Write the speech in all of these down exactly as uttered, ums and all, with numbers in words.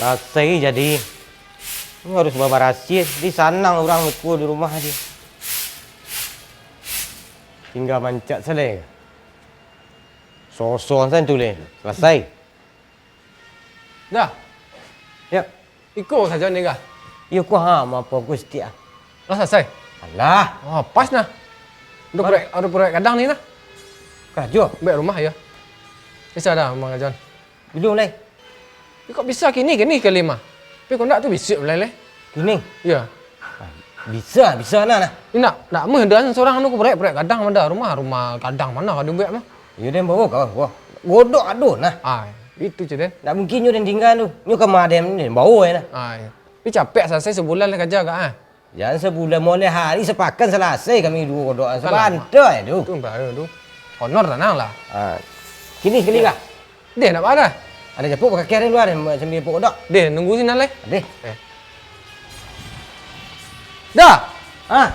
Lasai jadi. Ini harus babarasiah. Di sanang urang muko di rumah di. Tingga mancak salai. Soso san tu leh. Lasai. Dah. Yo. Iko sajo ni kah? Iyo ko ha, ma apo ko sitiak ah. Lah salasai? Alah. Oh, pas nah. Udah proyek, udah proyek gadang ni nah. Karajo? Bek rumah yo. Bisa dah, Mang Ajon. Bilo lai? Yo, kok bisa kini, kini kali mah. Tapi kok ndak tu bisuak lai leh. Kini? Yo. Ah, bisa, bisa nah, nah. Ni nak, nak meh dah sorang anu ko proyek, proyek gadang mah dah. Rumah, rumah gadang ma ka dibuek mah. Iyo den bao ka, wah. Godok ado nah. Ah, itu je den. Ndak mungkin nyo den tingga tu. Nyo ka ma den, den bao e nah. Ah, iyo. Tapi capek salasai sabulan lah karajo kak ah. Jan sabulan, moleh hari sapakan salasai kami duo godok. Sabanta e tu. Tu baru tu. Honor tanang lah. Ah. Kini sakali kah? Deh, ndak apo dah. Ado japuik bakakiah den luar, sambil japuik godok. Deh, nunggu sinan lai. Deh. Eh. Dah. Ah.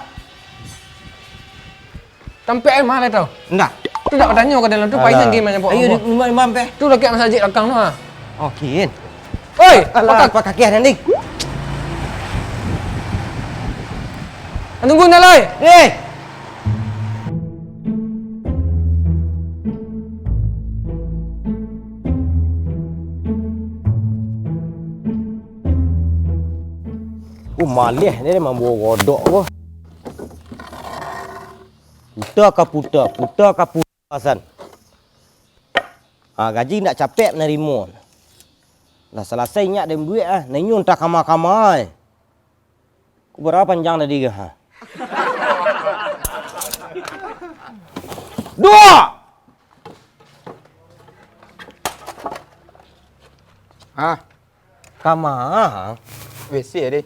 Tampek e mah lai tau. Ndak. Tu dak batanyo ka dalam tu, pai Alah. Sanggi main pok. Ayo, di rumah imam peh. Tu dakek masajik lakang tu ha. Oke. Oi, Alah, pakak. Pakak kiah nanti. Tunggu nak lai. Eh. Uh, malih ni dia mambawa godok ko. Puta ka puta, puta ka puta, san. Ha, gaji indak capek manarimo. Lah salasai inyak den buek ah, nan inyo antah kama-kama ai. Ko bara panjang tadi ko, ha? Duo! Ha? Kama? WC deh.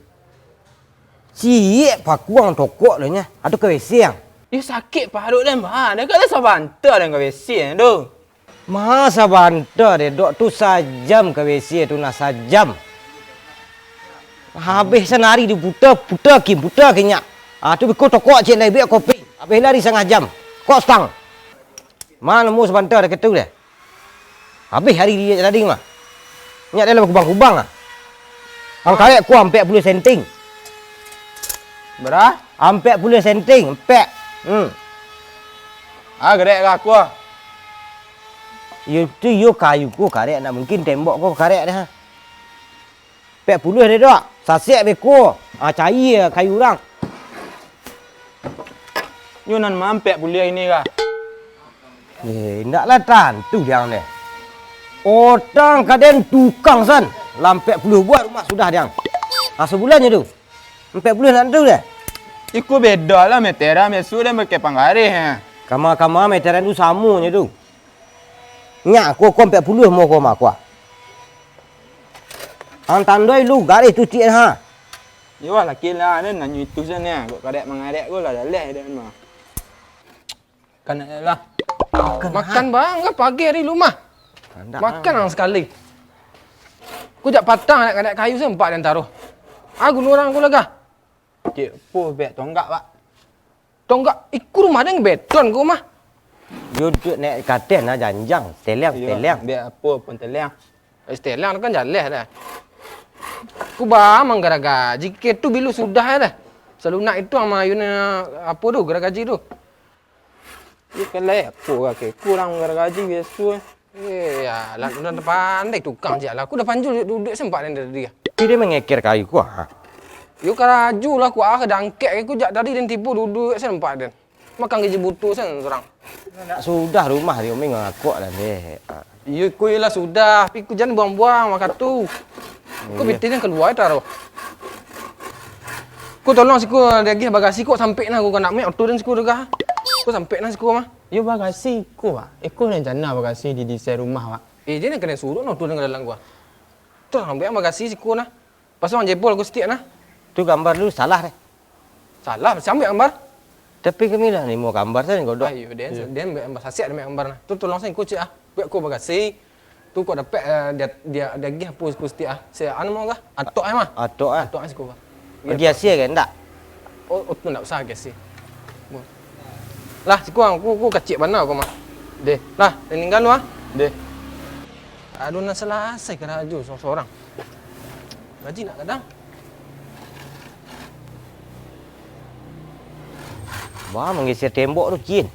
Ciek pakuang tokok lo nyo. Ado ka WC ang? Yo sakik paruik den, bah. Den kan sabanta den ka WC tu. Ma sabanta deh, dok tu sajam ka WC tu nah, sajam. Habih sanari diputa, puta kin, puta kin nyak. Ah, tu biko tokok ciek lai, buek kopi. Habih lari sangah jam. Kok stang. Ma namo sabanta deh ketu deh. Habih hari di tadi mah. Nyak dalam kubang-kubang ah. Ang karek ko ampek puluah senting. Bara? Ampek puluah senting, ampek. Hmm. Ah, karek ka aku ah. Iyo tu iyo kayu ko karek, ndak mungkin tembok ko karek dah. Ampek puluah deh, Dok. Sasek beko. Ah, caia kayu urang. Nyo nan ma ampek puluah ini kah? Eh, ndaklah tantu diang deh. Otang ka den tukang san. Lah ampek puluah buah rumah sudah diang. Ah, sabulan je tu. Ampek puluah ndak tantu deh. Iko beda lah meteran, biaso den pakai panggareh, eh. Kama-kama meteran tu samo je tu. Nyak, ko, ko ampek puluah mo ko ma ko. Ang tandoi lu garih tu ciek ha. Iyo lah, laki lah, den nanyo itu sajo, kok karek mangarek ko lah jaleh den mah. Makan lah. Makan, makan ha. Bang, kan pagi hari lu mah. Kandak makan ang sakali. Ku jak patang nak kayu sempat den taruh. Ah, guno urang ku lah gah. Cik, puh, bek tonggak, Pak. Tonggak, iku rumah den beton ku mah. Yo duduk naik kateh nah janjang, seteliang, iyo, seteliang. Bek apo pun teliang. Eh, seteliang tu kan jaleh dah. Ku ba manggaragaji ke tu bilu sudah dah. Salunak itu ama ayun apo tu garagaji tu. Iyo kan lai apo ka ke kurang garagaji biaso eh. Eh, alah, udah pandai tukang je lah. Aku dah panjul duduk sempat dari tadi. Tapi dia mengeker kayu ku, ha? Yo, karaju lah ku, ah, dangkek ku jak tadi dan tipu duduk sempat dan. Makan gaji butuh sen surang. Nak sudah rumah dia, Umi ngakak dah deh. Ah. Iyo, ku lah sudah. Tapi ku jangan buang-buang makan tu. Ku pitih dan keluar taruh. Ku tolong siku dia agih bagasi ku sampai nah ku nak mek oto dan siku degah. Ku sampai nah siku mah. Yo bagasi iko, Pak. Iko rencana bagasi di desain rumah, Pak. Eh, dia nak kena suruh no turun ke dalam gua. Terus ambil bagasi siko nah. Pasang jebol aku setiap nah. Tu gambar dulu salah deh. Salah, siapa ambil gambar? Tapi kami dah nimo gambar saja godok. Ayo, dia, dia ambil gambar sasiak, dia ambil gambar nah. Tu tolong saya ikut cik ah. Buat aku bagasi. Tu kok dapat eh, dia dia dia agih apa aku setiap ah. Saya anu mau kah? Atok eh mah. Atok ah. Atok eh siko. Bagi hasil ke ndak? Oh, oh tu ndak usah hasil. Lah, siko aku aku kacik bana aku mah. Deh. Lah, tinggal lu ah. Deh. Aduh, nak salasai karajo sorang-sorang. Gaji nak gadang. Baa manggeser tembok tu, Cin?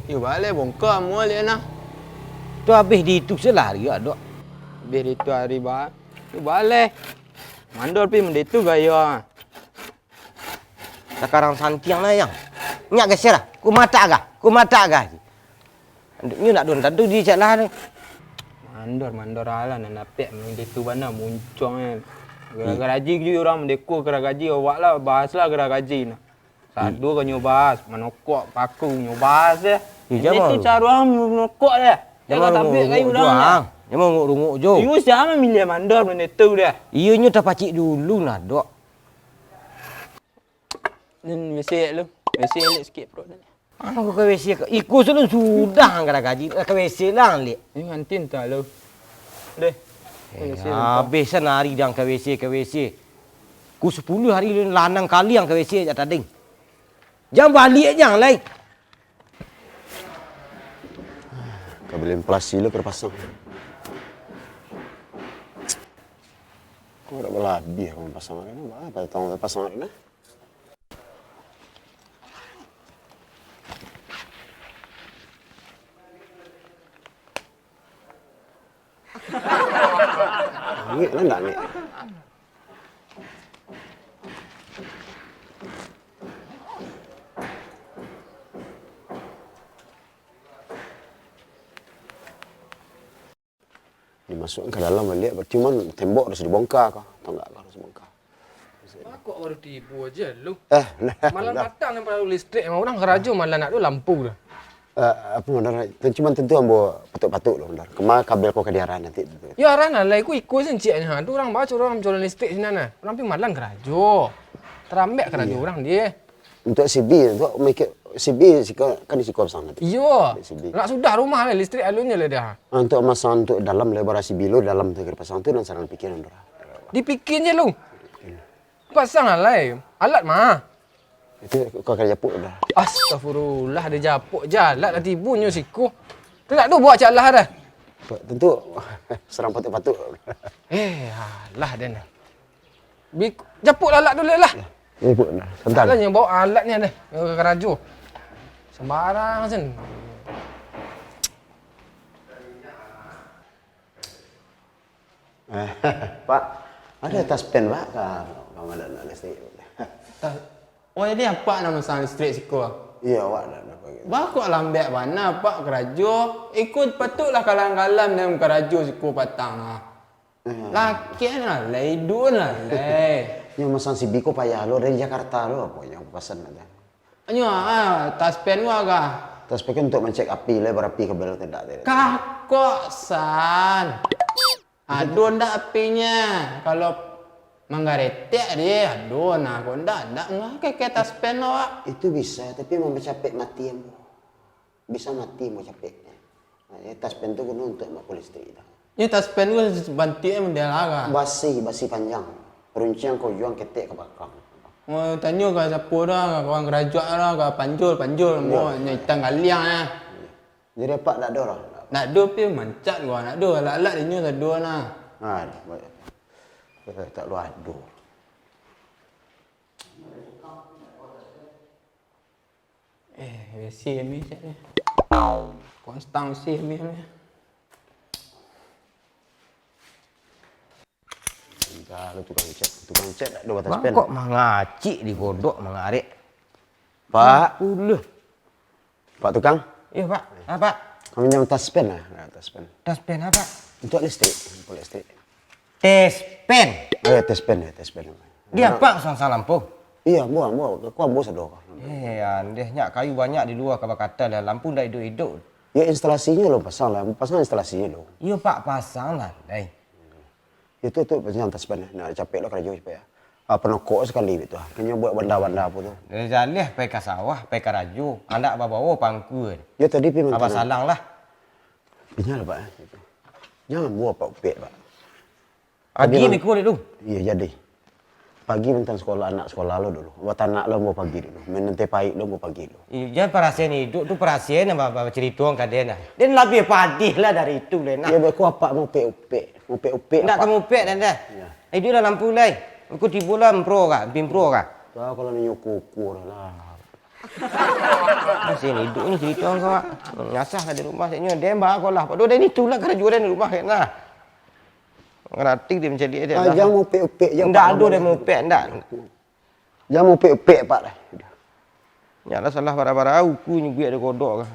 Yo, baleh bongka mua liak nah. Tu abih di itu se lah ari, Dok. Abih di itu ari, ba. Yo, baleh. Mandor pi mande tu gayo. Sakarang santiang lah, Yang. Nyak geser lah. Ku matak gah. Ku matak gah. Nyo nak dun tadu di cak lah tu. Mandor, mandor alah nan dapek mande tu bana muncuang. Gara-gara gaji juo urang mandeko gara gaji, awak lah bahas lah gara gaji nah. Sado ka nyo bahas, manokok paku nyo bahas deh. Ih, ini jangan tu lu. Caro manokok deh. Jangan jangan lu tabik kayu nguruk-nguruk urang deh. Jangan nguruk-nguruk jo. Iyo, siapa milih mandor mande tu deh? Iyo, nyo tapacik dulu nah, Dok. Nan besek lu. Besek elek sikit perut tadi. Ah, aku ka W C ka. Iko sebelum sudah angkat gaji, ka W C lah, Lek. Ini ngantin tak lu. Deh. Eh, habis sana hari dah ka W C, ka W C. Ku sepuluh hari lanang kali yang ka W C jak tading. Jangan balik aja, Lek. Kabel inflasi lo ka dipasang. Kok dak balabiah ka mapasang ari nah? Ba, patang pasang ari nah. Angek lah ndak angek? Dimasuakkan ka dalam baliak, cuman tembok harus dibongka ka, tonggak ka harus dibongka. Kok baru tibo aja lu? Eh, malam patang nan paralu listrik, urang karajo malam nak tu lampu dah. Eh, apa, Mandar? Cuman tentu ambo patuk-patuk lo, Mandar. Kama kabel ko ka diarah nanti. Yo, arah nah, lah, iku iko sen ciaknyo. Tu urang baco urang manculo listrik sinan nah. Urang pi malam karajo. Tarambek karajo urang deh. Untuak C B, untuak mikir C B siko, kan di siko pasang nanti. Iyo. C B. Nak sudah rumah lah, listrik alunnyo lah dah. Ah, untuak masang untuak dalam, lebar C B lo dalam tu ka dipasang tu, nan sarang pikiran tu. Dipikian je lu. Pasang lah lai. Alat mah. Itu kau kena japuk dah. Astagfirullah, dia japuk je alat dah tibo nyo siko. Tu nak tu buat cak lah dah. Tentu sarang patuk-patuk. Eh, alah den. Bi-, japuk lah alat tu lah. Ya, ini pun dah. Sebentar. Alah, nyo bawa alat ni dah. Nyo ka karajo. Sembarang sen. Eh, Pak, ada taspen, Pak, ka, ka madan listrik? Tas-, oh, jadi apak nak masang listrik siko? Iya, awak nak, nak pakai. Bah, kok lambek bana, Pak, karajo? Iko patutlah kalam-kalam dalam karajo siko patang ah. Eh. Laki lah, lai dun lah, lai. Nyo masang C B ko payah lo dari Jakarta lo, apo yang aku pesan kata. Nyo, ah, taspen ko agak. Taspen kan untuk mencek api, lai barapi kabel atau tidak tadi. Kakok san. Ado ndak apinyo? Kalau manggaretek deh, ado nah, kok ndak, ndak ngah keke taspen awak. Itu bisa, tapi mambacapek mati ambo. Bisa mati ambo capeknyo. Nah, jadi taspen tu guno untuak mako listrik tu. Nyo taspen tu bantuaknyo model a? Basi, basi panjang. Runciang ka ujuang, ketek ka balakang. Oh, tanyo ka sapo dah, ka kawan karajo lah, ka panjul, panjul, ambo nyo itang galiang nyo. Jadi apak ndak ado lah? Ndak ado, pi mancak gua, ndak ado. Alat-alat inyo ndak ado nah. Ah, tak lu ado. Eh, besi ni cak ni. Konstan besi ni. Entah lu tukang cat, tukang cat ndak ado batas pen. Kok mangacik di godok mangarek? Pak. Uluh. Pak tukang? Iyo, Pak. Ah, Pak. Kami minjam taspen lah. Nah, taspen. Taspen apa? Untuk listrik, untuk listrik. Tespen. Eh, tespen ya, tespen. Di apak sangsang lampu? Iya, ambo, ambo. Aku ambo sado. Eh, andeh nyak kayu banyak di lua ka bakata lah. Lampu ndak hidup-hidup. Ya, instalasinyo lo pasang lah. Pasang instalasinyo lo. Iyo, Pak, pasang lah, dai. Itu tu, pasang taspen. Nah, capek lo karajo capek ya. Ah, panokok sakali itu. Kanyo buek banda-banda apo tu. Dari jaleh pai ka sawah, pai karajo. Andak babawo pangku. Ya, tadi pi mangkana. Abah salang lah. Pi nyo lah, Pak. Jangan buah Pak Upek, Pak. Agi ni kulit tu. Iya, jadi. Pagi bantang sekolah, anak sekolah lo dulu. Batanak lo ambo pagi dulu. Main lantai paik lo ambo pagi dulu. Iyo, jan parasaian iduik tu, parasaian nan ba-, ba-, bacarito ka den nah. Den labiah padih lah dari itu lai nah. Iyo, beko apak maupek-upek. Maupek-upek. Ndak ka maupek den dah. Iyo. Iduik lah lampu lai. Beko tibo lah empro ka, empin pro ka. Tahu kalau ninyo kukur lah. Parasaian iduik ni carito ka awak. Nyasah lah di rumah, saknyo den ba ko lah. Pado den itu lah karajo den di rumah kan nah. Ngarati den mancaliak den lah. Jan maupek-upek je, Pak. Ndak ado den maupek, ndak. Jan maupek-upek, Pak, lah. Nyo lah salah bara-bara, uku nyuguik di kodok ka.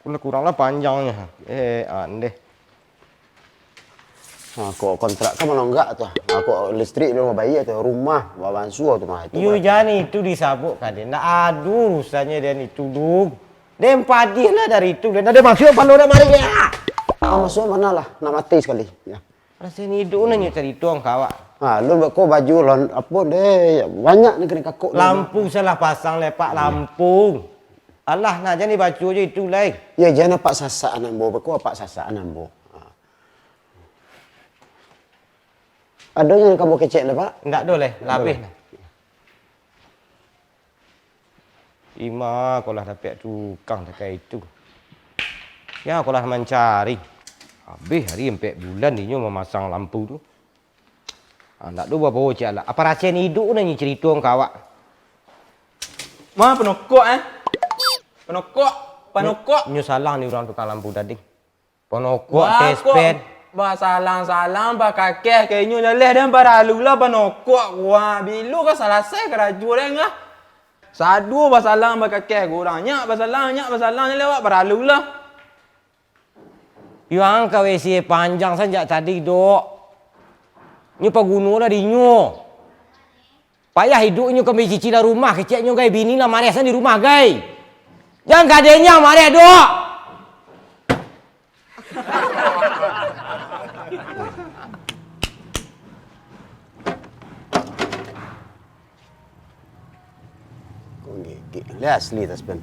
Lah kurang lah panjangnyo. Eh, andeh. Ha, kok kontrak kan manonggak tu. Ha, kok listrik belum bayar tu, rumah, babansuo tu mah. Itu Yo, kan. Jan itu disabuik ka den. Ndak ado urusannyo den itu, Duk. Den padih lah dari itu, den. Ado masuak palo dak mari, ya. Ah, masuak mano lah, nak mati sakali. Ya. Parasaian iduik nan nyo carito ka awak. Ha, lu beko baju lon, apo deh, banyak ni kena kakok ni. Lampu salah pasang lai, Pak, lampu. Alah, nah, jan dibaco jo itu lai. Ya, jan apak sasakan ambo, beko apak sasakan ambo. Ha. Ado nan ka ambo kecek lai, Pak? Ndak ado lai, lah abih lah. Ima ko lah dapek tukang takah itu. Yo, ko lah mancari. Abih ari ampek bulan inyo mamasang lampu tu. Ah, ndak ado baa-baa cek lah. Apo parasaian iduik nan nyo carito ka awak? Ma, panokok, eh? Panokok, panokok. Nyo, nyo salah ni urang tukang lampu tadi. Panokok, tespen. Basalang-salang, bakakeh ka inyo jaleh, den paralu lah panokok ko ha. Bilo ka salasai karajo den ha? Sado basalang bakakeh ka urang, nyak basalang, nyak basalang, jaleh awak paralu lah. Yo, ang ka WC panjang sajak tadi, Dok. Nyo paguno lah di inyo. Payah iduik nyo ka bacicilan rumah, kecek nyo gai, bini lah mareh san di rumah gai. Jan ka den nyo mareh, Dok. Kok gigik? Lah asli taspen.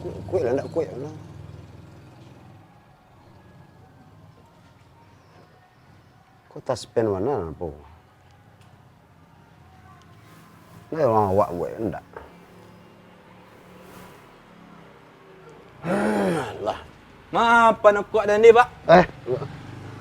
Kuek, kuek lah, ndak kuek lah. Ko taspen mano, apo? Lai urang awak buek, ndak? Alah. Ma, panokok den di, Pak. Eh,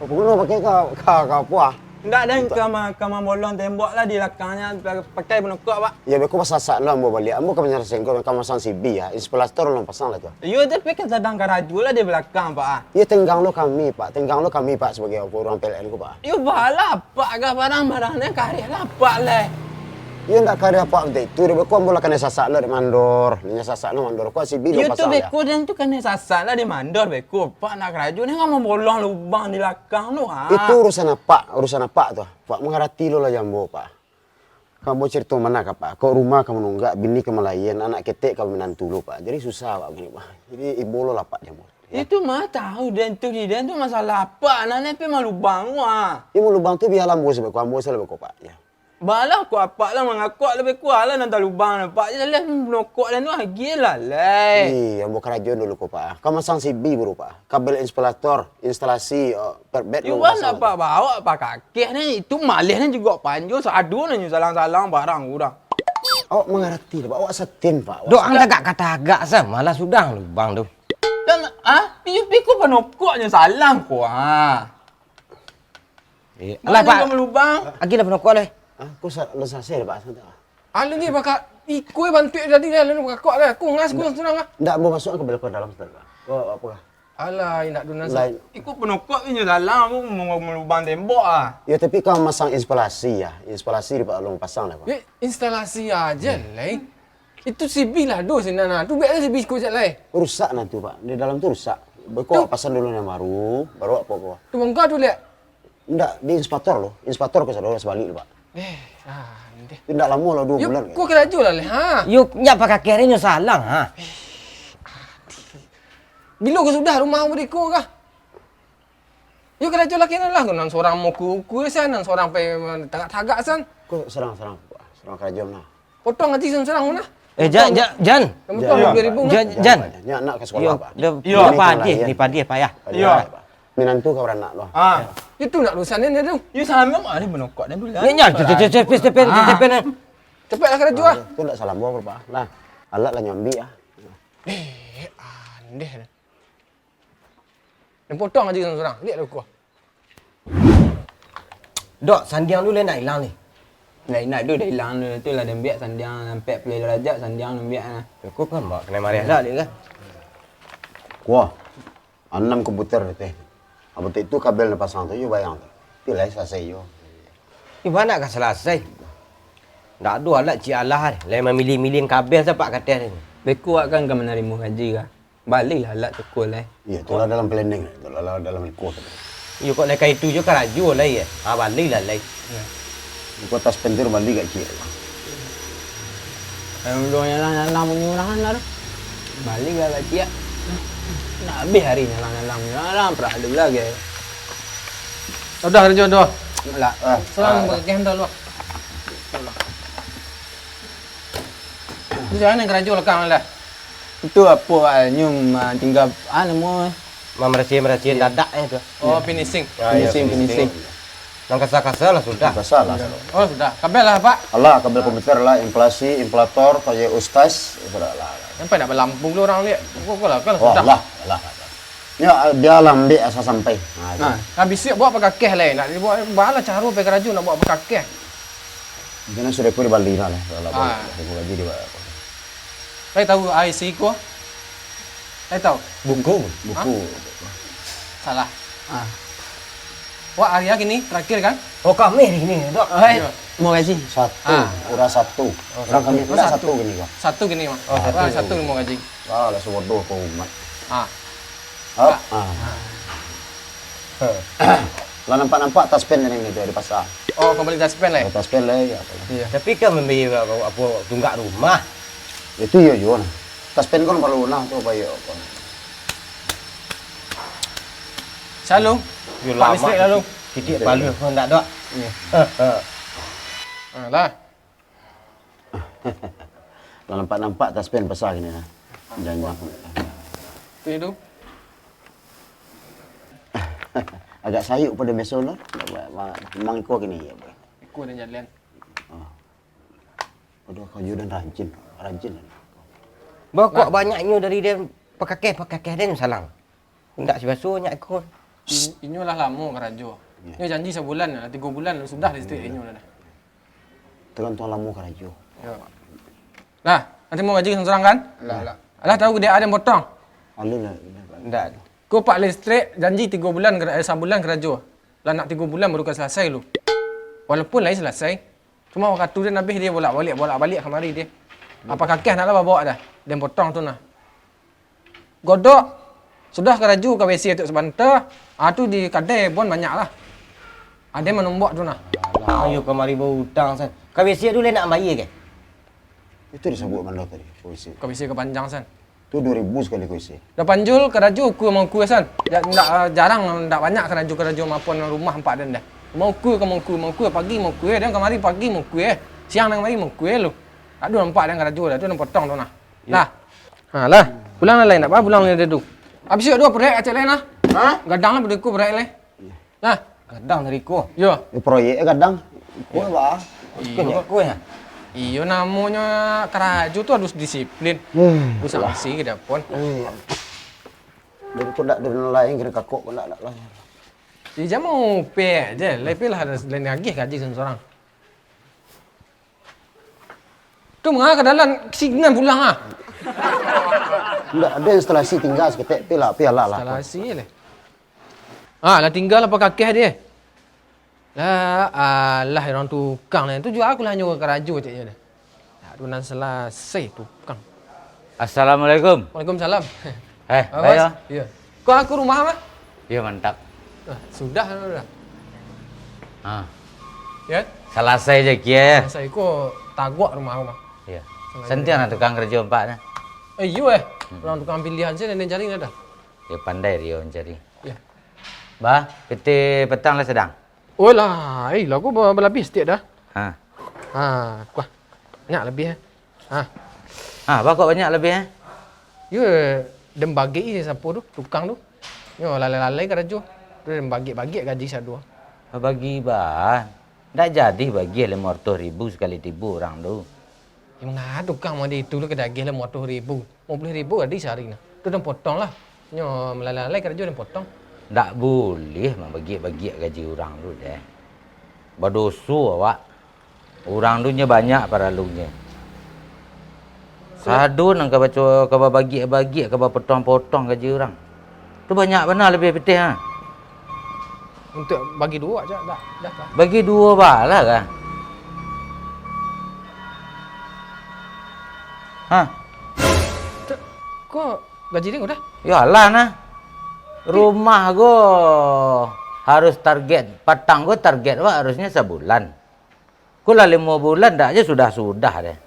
apo guno pakai ka, ka, ka apo ah? Ndak, den ka ma-, ka mambolong tembok lah di lakangnyo, pa-, pakai panokok, Pak. Yo, beko pasasak lo ambo baliak. Ambo ka manyarah sengkok, ka masang sibi ah. Inspirator lo pasang lah tu. Iyo, tapi kan sadang karajo lah di balakang, Pak, ah. Iyo, tenggang lo kami, Pak. Tenggang lo kami, Pak, sabagai urang P L N ko, Pak. Iyo, balah, Pak, agak barang-barang ni kareh lah, Pak, leh. Iyo, ndak kareh, Pak, bantuak itu. Dek beko ambo lah kanai sasak lo dek mandor. Nyo sasak lo mandor. Ko sibi lo pasang lah. Iyo, tu beko den tu kanai sasak lah di mandor, beko. Pak, nak karajo ni kan mambolong lubang di lakang tu, ah. Itu urusan apak, urusan apak tu. Pak, mangarati lo lah jo ambo, Pak. Ka ambo carito mano ka, Pak? Kok rumah ka manunggak, bini ka malahian, anak ketek ka baminantu lo, Pak. Jadi susah, Pak, bunyi, Pak. Jadi ibo lo lah, Pak, jo ambo. Yo. Itu mah tahu den tu, di den tu masalah apak, nan pi malubang tu, ah. Iyo, malubang tu bialah ambo sabagai ambo salah beko, Pak. Yo. Balah ko apak lah mangakok lebih kuah lah nan talubang, Pak. Jaleh panokok den tu agiah lah, lai. Ih, ambo karajo dulu ko, Pak. Ka masang sibi baru, Pak. Kabel inspirator, instalasi, eh, perbet. Yo, balah, Pak, baok pakakeh ni, itu maleh ni juo panjo, sado ni salang-salang barang urang. Awak mangarati lah, Pak. Awak satim, Pak. Awak Dok, ang tagak katagak sa, malah sudah lubang tu. Kan, ah, piyo piko panokoknyo salang ko, ha. Eh, alah, Pak. Lubang. Agiah lah panokok lai. Ah, ko sa-, lah salasai dah, Pak. Sabanta. Alah ni, bakak iko bantuak tadi dah, lalu bakak lah. Ko ngas, ko surang lah. Ndak, ambo masuak ka balakang dalam, sabanta, Pak. Ko apo lah? Alah, indak dunan sa-, iko panokok inyo salang, ko mau, mau lubang tembok ah. Yo, tapi ka masang instalasi yo. Instalasi di Pak Long pasang lah, Pak. Yo, instalasi aja, lai. Itu sibi lah, doh, sinan, nah. Tu biar sibi ko cak lai. Rusak nah tu, Pak. Di dalam tu rusak. Beko awak pasang dulu yang baru, baru awak ko. Tu bongkar tu, liak. Ndak, di inspirator lo. Inspirator ko sado, sabalik lo, Pak. Eh, ah, ndeh. Ndak lamo lah, duo bulan. Ko karajo lah, leh, ha. Yo, nyo pakakeh ari nyo salang, ha. Bilo ka sudah rumah mereka kah? Yo, karajo lah kena lah, nan surang muku-uku san, nan surang pe tagak-tagak san. Ko surang, surang, surang karajo nah. Potong gaji surang-surang nah. Eh, Jan, Jan, Jan. Jan, Jan. Jan, Jan. Nyo nak ka sekolah, Pak. Yo, padiah, ni padiah payah. Padiah, Pak. Minantu ka baranak tu. Ah. Itu nak urusan ni tu. Yo, salam dong, ah, dia menokok dan dulu. Nyo, nyo, cepet, cepet, cepet, cepet, cepet, ah. Cepetlah karajo, ah. Tu ndak salam buah, Pak. Nah, alat lah nyo ambiak, ah. Eh, andeh dah. Den potong aja surang-surang. Liek lah ko. Dok, sandiang tu lai nak ilang ni. Lai nak tu dah ilang tu, tu lah den ambiak sandiang, ampek puluah darajat sandiang den ambiak nah. Cukup kan, Mak? Kena marah dah dia kan? Kuah. Anam komputer teh. Apo tu kabel nan pasang tu, yo bayang tu. Tapi lai salasai yo. Di ma nak ka salasai? Ndak ado alat cik alah, lai mamiliah-miliah kabel sapak kateh ni. Beko awak kan ka manarimo gaji ka. Balilah alat cukuik lai. Iyo, itulah dalam planning, itulah dalam request. Iyo, kok lai ka itu jo karajo lai, yo. Ha, balilah lai. Iyo. Engkau tas pentir bali gak ciek. Kalau udah nyalang-nyalang punya urang kan, balilah gak ciek. Nak habis hari nyalang-nyalang punya urang, prak ado lagi. Udah, karajo tu. Lah. Ah, Surang ah, pakai handal lu. Di sinan karajo lakang lah. Itu apo, ah, nyo, ah, tingga, ah, namo, eh? Mamarasiah-marasiah dadak, eh, tu. Oh, finishing. Ah, iyo, finishing, finishing. Nan kasa-kasa lah sudah. Kasa lah. Oh, sudah. Kabel lah, Pak? Alah, kabel komputer lah, inflasi, inflator, toyek ustaz, sudah lah. Sampai nak balampung tu urang liek. Kok, kok lah, kan sudah. Alah, alah, alah. Nyo, ah, bialah ambiak asa sampai. Nah, itu. Nah, habis tu bawa pakakeh lai. Nak dibawa, baa lah caro pai karajo nak bawa pakakeh. Jangan sudah ku dibali lah, lah, lah, ah. Lah, gaji dibawa. Lai tahu I C ko? Lai tahu? Buku. Buku. Hah? Salah. Ah. Wak, hari kini terakhir kan? Oh, kami hari kini, Dok. Hai. Iyo. Mau gaji? Satu, ah. Urang satu. Oh, urang satu. Kami pula satu. Satu kini, Bang. Oh, satu. Urang satu mau gaji. Ah, lah sebodoh kau umat. Ah. Hap. Ah. Lah nampak-nampak taspen tadi tu di pasar. Oh, kau bali taspen lai? Taspen lai, iyo. Iyo. Tapi kan mambali apo, apo, tunggak rumah. Itu iyo juo nah. Taspen kan paralu nah tu, bayo apo. Shalom. Yo, Pak listrik lalu. Titik palu pun ndak ada. Iyo. Ah, lah. Lah nampak-nampak taspen pasar kini nah. Janjang. Tu itu. Agak sayuk pado biaso lo. Memang iko kini yo, boy. Iko dan jalan. Ah. Aduh, kau dan rajin, rajin. Bah, kok banyaknyo dari den pakakeh-pakakeh den salang. Indak sibaso nyak ko. I-, inyo lah lamo karajo. Iyo. Inyo janji sabulan, lah tigo bulan sudah listrik inyo dah. Tagantuang lamo karajo. Yo. Lah, nanti mau gaji surang kan? Lah, lah. Alah tahu dek aden potong? Alun lah. Ndak. Ko Pak listrik janji tigo bulan kara-, eh, sabulan karajo. Lah nak tigo bulan baru ka salasai lu. Walaupun lai salasai, cuma wakatu den abih, den bolak-baliak, bolak-baliak kamari den. Apo kakeh nak lah babawak dah. Den potong tu nah. Godok, sudah karajo ka W C tu sabanta, ah, tu di kadai bon banyak lah. Aden manumbok tu nah. Alah, ayo kamari bautang, San. Ka W C tu lai nak bayia ke? Itu disabuik mano tadi, K W C. Ka W C ka panjang, San. Tu duo ribu sakali K W C. Dah panjul karajo ukua mangukua, San. Ja-, ndak, ah, jarang, ndak banyak karajo-karajo mapan rumah ampak den dah. Mangukua ka mangukua, mangukua pagi mangukua, den kamari pagi mangukua, siang den kamari mangukua lu. Aduh, nampak den karajo dah, tu den potong tu nah. Yo. Nah. Ha, lah. Pulang lah lai, ndak apa, pulang lai dah tu. Abih tu proyek acek lai nah. Ha? Gadang lah beko proyek lai. Nah. Gadang dari ko. Yo. Eh, proyek gadang. Ko ba. Iyo. Ko yo. Iyo, namonyo karajo tu harus disiplin. Hmm. Harus sanksi ke dapon. Iyo. Dan ko ndak den lain kena kakok ko ndak, ndak lah. Jadi jan mau pe je, lai pe lah, lain agih gaji surang-surang. Tu manga ka dalam, sinan pulang ah. Ndak, ado instalasi tingga saketek, pi lah, pi lah lah. Instalasi lai. Ah, lah tingga lah pakakeh dia. Lah, alah, urang tukang lah. Tu juo aku lah nyo karajo cek nyo dah. Dak ado nan salasai tukang. Assalamualaikum. Waalaikumsalam. Eh, ah, baik, Mas. Yo. Ko aku rumah, Mas? Yo, mantap. Ah, sudah, sudah. Ha. Yo? Salasai je kia, yo. Salasai ko taguak rumah aku, Mas. Yo. Salasai. Santiang lah tukang karajo ampaknyo. Eh, iyo, eh. Hmm. Urang tukang pilihan se nan cari dah. Yo, pandai Rio mancari. Yo. Bah, pitih patang lah sadang? Oi lah, eh, lah ko ba-, balabiah saketek dah. Ha. Ha, kuah. Banyak labiah, eh. Ha. Ha, bah kok banyak labiah, eh? Yo, den bagi sapo tu, tukang tu. Nyo lalai-lalai karajo. Tu den bagiak-bagiak gaji sado. Bagi ba, ndak jadi bagiah limo ratuih ribu sakali tibo urang tu. Yo, manga tukang mode itu lo ka diagiah limo ratuih ribu, limo puluah ribu ado sahari nah. Tu den potong lah. Nyo malalai-lalai karajo den potong. Ndak buliah mambagiak-bagiak gaji urang tu deh. Badoso awak. Urang tu nyo banyak paralunyo. Sado nan ka baco, ka babagiak-bagiak, ka bapotong-potong gaji urang. Tu banyak bana labiah pitih, ha. Untuak bagi duo aja, dah, dah, dah. Bagi duo balah, kan? Ha? Cak, ko gaji den udah? Yo alah, nah. Rumah ko harus target, patang ko target, wak, harusnyo sabulan. Ko lah limo bulan, ndak se sudah-sudah deh.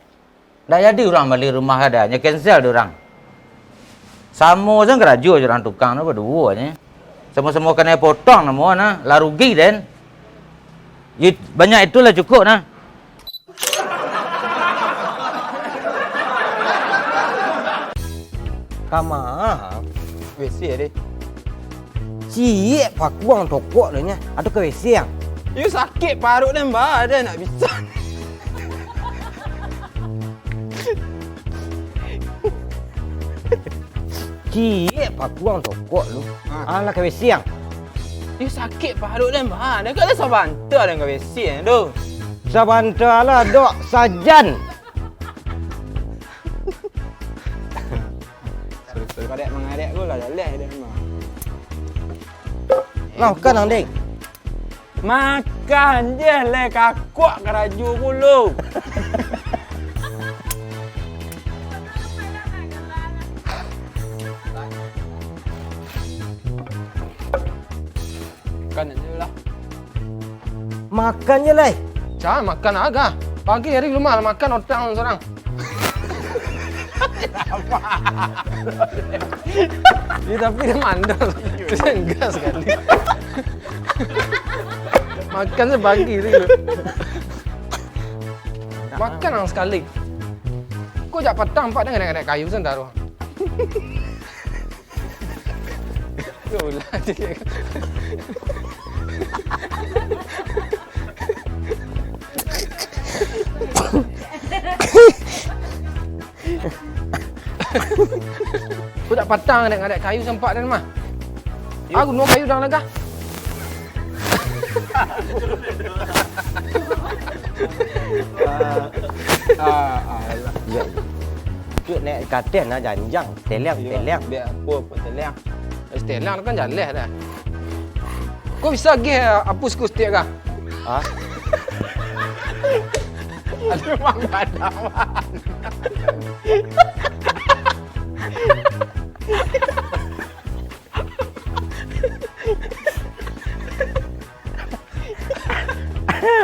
Ndak jadi urang bali rumah ka deh, nyo cancel dek urang. Samo se karajo jo urang tukang tu baduo nyo. Samo-samo kanai potong namo nah, lah rugi den. It-, banyak itu lah cukuik nah. Kama? WC deh. Ciek pakuang tokok deh nyo. Atau ka WC ang? Iyo sakik paruik den ba, den ndak bisa. Ciek pakuang tokok lu. Ha. Alah ka WC ang? Iyo sakik paruik den ba, den kan sabanta den ka WC tu. Sabanta lah dok sajan. Sorry, sorry. Padek mangadek ko lah jaleh den mah. Lah, makan ang, Ding. Makan je lah, kakuak karajo ko lo. Makan je lah. Makan je lai. Cak, makan agak. Pagi hari rumah makan otak surang. Ya, tapi dia mandor. Dia enggak sekali. Makan je pagi tu. Makan ang sekali. Kok jak patang, Pak, dia ngadek-ngadek kayu santaro. Yolah, cik. Kok jak patang ngadek-ngadek kayu sampak den mah. Aku nuah kayu dang lagah. Ah, ah, alah. Yo. Cuk, naik kateh nah janjang. Teliang, iyo, teliang. Biar apa, apa teliang. Setelang tu kan jaleh dah. Kok bisa geh apus ku setiap kah? Hah? Aduh, Bang, gadang, Bang.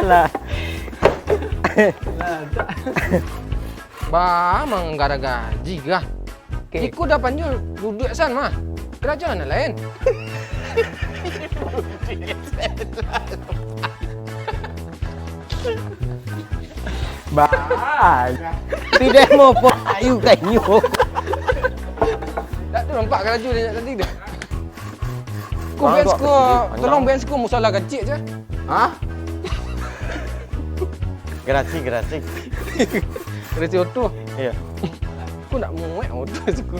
Lah. Bah, manggara gaji kah? Oke. Iko dah panjul, duduak san mah. Karajo nan lain. Bah. Tidak mau po ayu kanyo. Tak tu nampak karajo dia tadi dah. Ko Bang, ben tu siko, apa? Tolong ben siko musala kecik je. Hah? Gerasi, gerasi. Gerasi oto. Iya. Ko nak muek oto siko.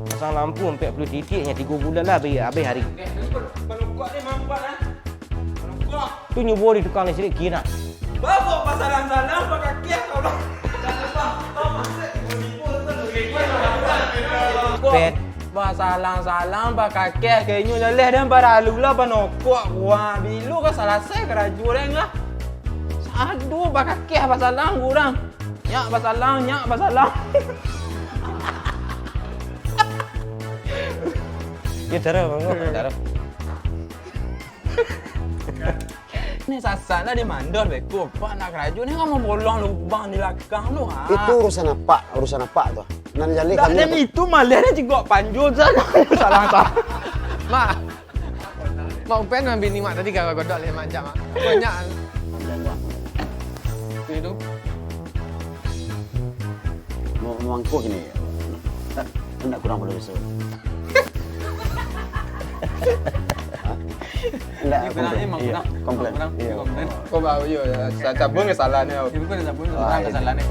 Pasang lampu ampek puluah titik, nyo tigo bulan lah, habis, habis hari. Tu nyubo di tukang listrik kira. Babok basalang-salang bakakeh, tolong. Pet. Basalang-salang bakakeh, kainyo jaleh dan paralu lah panokok. Wah, bilo ka salasai karajo den lah. Aduh, bakakeh basalang urang. Nyak basalang, nyak basalang. Ya, cara, Bang, cara. Ni sasak lah di mandor beko. Pak nak karajo ni kan mau bolong lubang di belakang tu, ha. Itu urusan apak, urusan apak tu. Nan jaleh. Dak, kami dan itu malah ni cigok panjul saja. Salah, salah. Mak. Mak, upen mambini mak tadi kalau godok leh manjak, Mak. Banyak. Ini tu. Mau, mau angkuh ini. Tak, tak kurang pada besok. Hah? Ndak, Iyo, benar, komplain. emang Iyo, benar. komplain. Benar, Iyo. Komplain. Kok baru yo, sa- cabang ke salah ni. Ibu kan tak boleh Ah, orang iyo. kesalahan ni.